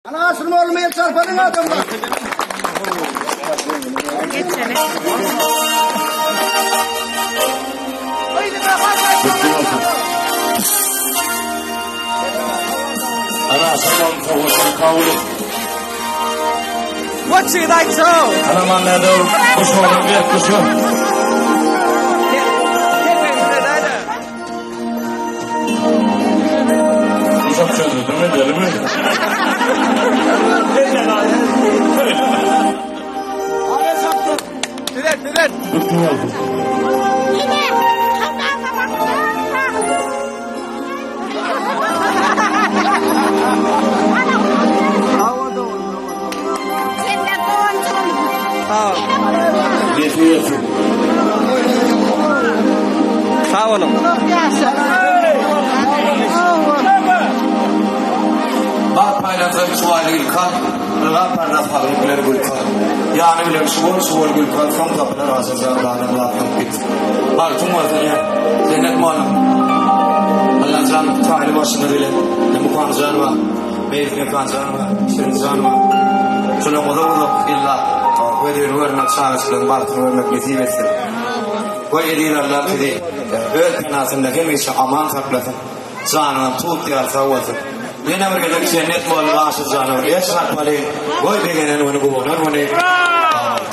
Ana Aşyr mollum el çarpalyň adamlar. Ana Aşyr mollum sowgatdan kabul et. What you like so? Ana man näde ol? Kuş oğlum bir kuşu. Kuşak çözdü mi deli mi? Düret, düret. Kutlu olsun. Nesip etsin. Sag boluň. Bagt paýlansa üç baýly Gülkan, Ylgap barda saglyk biler Gülkan. Ýany bilen şuwal-şuwal Gülkan, Soň tapylar aşyrjan danym zatlyk git. Bagtyň bolsun ýa, Jennet mugallym. Allajan taýly başyňyz bilen, Mukamjan bar, Meýlis Mekanjan bar, Şirinjan bar. Şolaň uzak-uzak ýyllap gözüni görmek, çagajyklaryň bagtyny görmek nesip etsin. Goý eziz Allam sizi öz penasynda hemişe aman saklasyn. Janyňyz tut ýaly sag bolsun. Ýene bir gezek Jennet mugallym Aşyrjana bir el çarpalyň. Goý begenen güni guwanan güni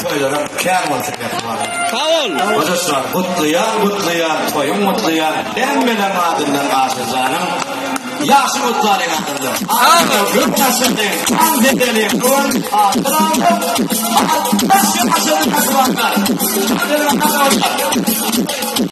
toýlaryň kän bolsun mähribanym. Sag bol. Hojaşlar gutlaýan gutlaýan toýuň gutlaýan hemmeleriň adyndan Aşyrjanyň ýaşy gutlalyň adyndan. Köp ýaşasyn, tans edeliň, adyl aldyk. 60 ýaşasyn mähribanlar.